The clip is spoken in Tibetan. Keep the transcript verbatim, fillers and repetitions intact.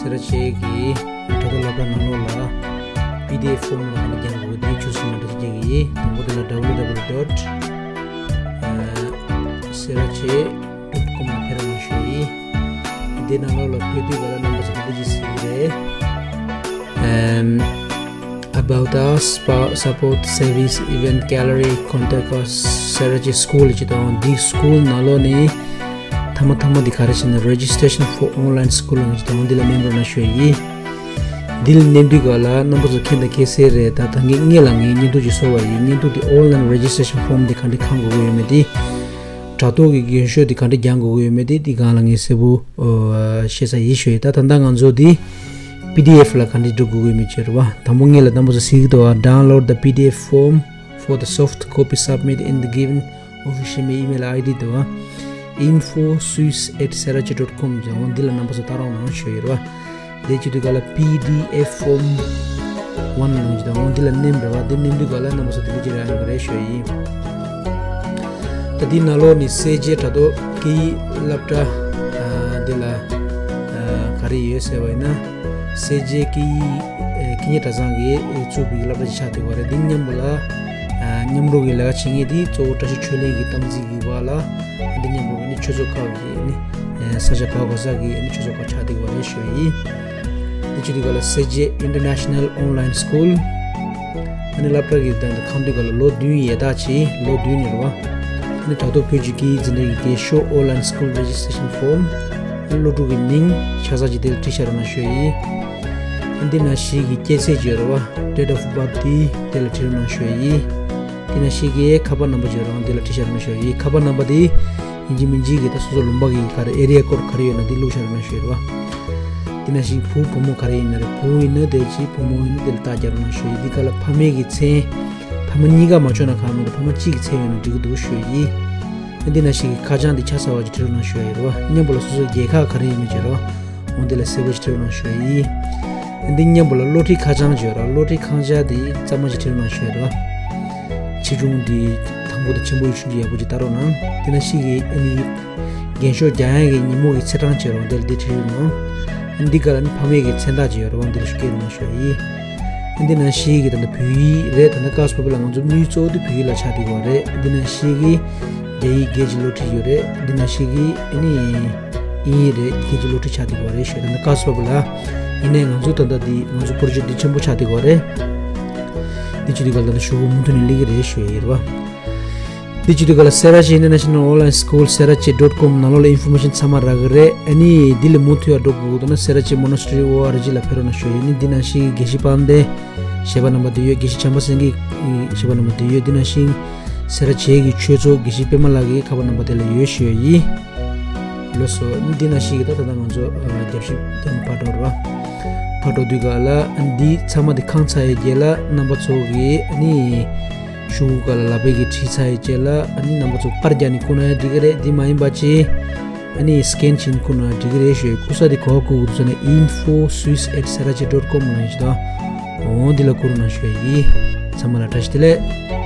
སེ་ར་བྱེས་ཀྱི་དྲ་ཐོག་སློབ་གྲྭ་ནང་ལོགས་ལ་པི་ཌི་ཨེཕ་ཕོམ་ལ་ནི་རྒྱང་གོ་དེ་ཆུ་སྲིན་མ་འདྲ་ཅིག་རྒྱག་གི་ཡིན། དང་པོ་དེ་ལ་www dot serache dot com ལ་ཕེབས་རོགས་ཞུ་ཡིན། དེ་ནང་ལོགས་ལ་ཕེབས་དུས་ག་ལ་རྣམ་པ་ཚོ་ག་འདྲ་ཅིག་གཟིགས་ཀྱི་རེད། ཨམ། About Us, Support Service, Event Gallery, Contact Us, Serache School ཅེས་དང་འདི་སྐུལ་ནང་ལོགས་ནས་མཐའ་མ་མཐའ་མ་འདི་ག་རེ་ཟེར་ན་Registration for Online Schooling ཅེས་དང་འདི་ལ་མནན་རོགས་གནང་ཞུ་ཡིན། འདི་ལ་མནན་དུས་ག་ལ་རྣམ་པ་ཚོ་མཁྱེན་དང་མཁྱེན་གསལ་རེད། ད་ད་ངས་ངས་ལ་ངའི་བརྙན་ཐུང་ཅིག་བཟོ་བ་ཡིན། བརྙན་ཐུང་འདི་Online Registration Form འདི་ག་འདྲ་གང་དགོས་ཀྱི་ཡོད་མེད་འདི། དྲ་ཐོག་གི་རྒྱན་ཤོག་འདི་ག་འདྲ་རྒྱག་དགོས་ཀྱི་ཡོད་མེད་འདི་འདི་སྒང་ལ་ངས་གསལ་པོ་ཨོ་བཤད་ས་ཡིན་ཞུ་ཡིན། ད་ད་ལྟ་ང་ཚོ་འདི་པི་ཌི་ཨེཕ་ལ་ག་འདྲ་འགྲོ་དགོས་ཀྱི་ཡོད་མེད་ཅེས་རེད་བ། དང་པོ་ངས་ལ་རྣམ་པ་ཚོ་གཟིགས་འདུག་བ། Download the P D F form for the soft copy, submit in the given official email I D འདུག་བ། info swiss at serache dot com ཅེས་འོ་འདི་ལ་རྣམ་པ་ཚོ་ལྟ་རོགས་གནང་ཞུ་ཡིན་རེད་བ། དེ་བྱེད་དུས་ག་ལ་པི་ཌི་ཨེཕ་ཕོམ་ཝན་ལ་ཡོང་གི་དང་འོང་འདི་ལ་མནན་པ་རེད་བ། འདི་མནན་དུས་ག་ལ་རྣམ་པ་ཚོ་དེ་འདྲ་ཅིག་རག་ཡོང་གི་རེད་ཞུ་ཡིན། ད་འདི་ནང་ལོགས་ནས་སེར་བྱེས་དྲ་ཐོག་སྐད་ཡིག་སློབ་གྲྭ་ཨ་འདི་ལ་ཨ་ག་རེ་ཡོད་ཟེར་བ་ཡིན་ན་སེར་བྱེས་སྐད་ཡིག་ཨེ་སྐད་གཉེར་གྲྭ་ཚང་གིས་ཨེ་བཙུགས་པའི་སློབ་གྲྭ་ཅིག་ཆགས་བསྡད་པ་རེད། འདི་མཉམ་པོ་ལ་ཨ་མཉམ་རུབ་ཀྱི་ལས་ཀ་བྱེད་མཁན་འདི་གཙོ་བོ་བཀྲ་ཤིས་ཆོས་གླིང་གི་སྟངས་འཛིན་གྱི་བར་ལ་འདི་མཉམ་པོ་ནི་ཆོས་ཚོགས་ཁག་གི་ནི་ས་ཆ་ཁག་གོ་ས་གི་ནི་ཆོས་ཚོགས་ཁག་ཆགས་བསྡད་པ་རེད་ཞུ་ཡིན། འདི་ཆུ་དུས་ག་ལ་སེར་བྱེས་International Online School ཨ་ནི་སློབ་གྲྭ་གི་དང་ཁང་དུས་ག་ལ་ལོ་བདུན་ཡས་ད་ཆེ་ལོ་བདུན་ནི་རེད་བ། ཨ་ནི་དྲ་ཐོག་བོད་ཀྱི་སྐད་ཡིག་འཛིན་གྲྭ་གི་རྒན་ཤོག Online School Registration Form ཨ་ནི་སློབ་ཕྲུག་གི་མིང་ཆ་ཚང་ཅིག་དེ་ལ་བྲིས་བཞག་རོགས་གནང་ཞུ་ཡིན། ཨ་འདི་ནང་བཞིན་གྱི་སྐྱེས་ཚེས་ཀྱི་རེད་བ། Date of birth དེ་ལ་བྲིས་རོགས་གནང་ཞུ་ཡིན། དེ་ནང་བཞིན་གྱི་ཁ་པར་རྣམ་པ་ཅིག་རང་དེ་ལ་བྲིས་བཞག་རོགས་གནང་ཞུ་ཡིན། ཁ་པར་རྣམ་པ་དེ་ཡིན་གཅིག་མིན་གཅིག་གི་ད་སོ་སོ་ལུང་པ་གི་ག་རེ་area code ག་རེ་ཡོད་ན་དེ་བླུགས་བཞག་རོགས་གནང་ཞུ་ཡིན་རེད་བ། དེ་ནང་བཞིན་བུ་བུ་མོ་ག་རེ་ཡིན་ན་རེད། བུ་ཡིན་ན་དེ་ཅིག་བུ་མོ་ཡིན་ན་དེ་ལ་རྟགས་རྒྱག་རོགས་གནང་ཞུ་ཡིན། དེ་ག་ལ་ཕ་མའི་གི་མཚན་ཕ་མ་གཉིས་ཀ་མ་བྱུང་ན་གང་མི་འདུག་ཕ་མ་གཅིག་གི་མཚན་ཡོད་ན་འགྲིག་གི་འདུག་ཞུ་ཡིན། དེ་ནང་བཞིན་གྱི་ཁ་བྱང་དེ་ཆ་ཚང་བ་ཅིག་བྲིས་རོགས་གནང་ཞུ་ཡིན་རེད་བ། མཉམ་པོ་ལ་སོ་སོའི་རྒྱལ་ཁབ་ག་རེ་ཡིན་མིན་ཅིག་རེད་བ། འོ་འདི་ལ་གསལ་པོ་ཞིག་བྲིས་རོགས་གནང་ཞུ་ཡིན། འདི་མཉམ་པོ་ལ་སློབ་ཁྲིད་ཁ་བྱང་བརྗོད་ར་སློབ་ཁྲིད་ཁང་བྱ་དེ་གཙང་མ་ཞིག་བྲིས་རོགས་གནང་ཞུ་ཡིན་རེད་བ། ཆེ་ཆུང་འདི་དང་པོ་དེ་ཆེན་པོ་ཡིན་ཆུང་ཆུང་ཡག་པོ་ཞིག་ལྟ་རོགས་གནང་། དེ་ནང་བཞིན་གྱི་ཨ་ནི་རྒན་ཤོག་རྒྱག་ཡག་གི་ཉིན་མོ་གི་ཚེས་གྲངས་བྱེད་རོགས་འདི་ལ་འདི་བྲིས་རོགས་གནང་། ཨ་འདི་ག་ལ་ནི་ཕ་མའི་གི་མཚན་རྟགས་བྱེད་ཡོད་རེད་བ། འདི་ལ་ཞུ་སྐད་རོགས་གནང་ཞུ་ཡིན། ཨ་འདི་ནང་བཞིན་གྱི་ད་ལྟ་བོད་ཡིག་རེད། ད་ལྟ་ཀ་སི་པ་བུ་ལ་ང་ཚོ་དམིགས་ཡུལ་གཙོ་བོ་དེ་བོད་ཡིག་ལ་ཆགས་བསྡད་ཡོད་རེད། ཨ་འདི་ནང་བཞིན་གྱི་རྒྱ་ཡིག་བརྒྱད་ཀྱི་སློབ་ཁྲིད་ཡོད་རེད། འདི་ནང་བཞིན་གྱི་ཨ་ནི་ཨིན་ཡིག་རེད། དེ་ཚོ་སློབ་ཁྲིད་ཆགས་བསྡད་ཡོད་རེད་ཞུ། ད་ནི་ཀ་སི་པ་བུ་ལ་ཡིན་ནའི་ང་ཚོ་ད་ལྟ་འདི་ང་ཚོ་པོ་རོ་ཇེག་འདི་ཆེན་པོ་ཆགས་བསྡད་ཡོད་རེད། འདི་བྱེད་དུས་ག་ལ་ད་ལྟ་ཞུ་སྒོ་མུ་མཐུད་ནས་སླེབས་ཀྱི་རེད་ཞུ་ཡ་ཡིན་རེད་བ། འདི་བྱེད་དུས་ག་ལ་Serache International Online School serache dot com ནང་ལོགས་ལ་ཨིན་ཕོར་མེ་ཤན་ཚང་མ་རག་གི་རེད། ཨ་ནི་འདི་ལས་མུ་མཐུད་ཡར་འགྲོ་དགོས་འདུག་ན་Serache Monastery O R G ལ་ཕེབས་རོགས་གནང་ཞུ་ཡ་ཡིན། འདི་ནང་བཞིན་དགེ་བཤེས་དཔལ་ལྡན་ཞལ་པར་རྣམ་པ་འདི་ཡོད། དགེ་བཤེས་བྱམས་པ་སེང་གེའི་ཞལ་པར་རྣམ་པ་འདི་ཡོད། འདི་ནང་བཞིན་སེ་ར་བྱེས་ཀྱི་ཆོས་ཚོགས་དགེ་བཤེས་པད་མ་ལགས་ཀྱི་ཁ་པར་རྣམ་པ་དེ་ལ་ཡོད་ཞུ་ཡ་ཡིན། ལགས་སོ། འདི་ནང་བཞིན་གྱི་ད་ད་ལྟ་ང་ཚོ་ཨ་རྒྱབ་ཞིབ་ཀྱང་ཕར་འགྲོ་རེད་བ། ཕར་འགྲོ་དུས་ག་ལ་འདི་ཚང་མ་འདི་ཁང་ཚ་ཡི་རྗེས་ལ་རྣམ་པ་ཚོ་གི་ཨ་ནི་ཤུ་གུ་ག་ལ་ལ་པའི་གི་བྲིས་ཚ་ཡི་རྗེས་ལ་ཨ་ནི་རྣམ་པ་ཚོ་པར་རྒྱག་ནི་ཁོ་ན་ཡང་འགྲིག་གི་རེད། འདི་མ་ཡིན་པ་ཅི་ཨ་ནི་སི་ཀེན་བྱེད་ནི་ཁོ་ན་ཡང་འགྲིག་གི་རེད་ཞུ། སྐུ་ས་འདི་ག་པར་བཀོད་དགོས་འདུག་ཟེར་ན་info swiss at serache dot com ལ་ཡིན་ཞུ་དང་། འོ་འདི་ལ་བསྐུར་རོགས་གནང་ཞུ་ཡ་ཡིན། ཚང་མ་ལ་བཀྲ་ཤིས་བདེ་ལེགས།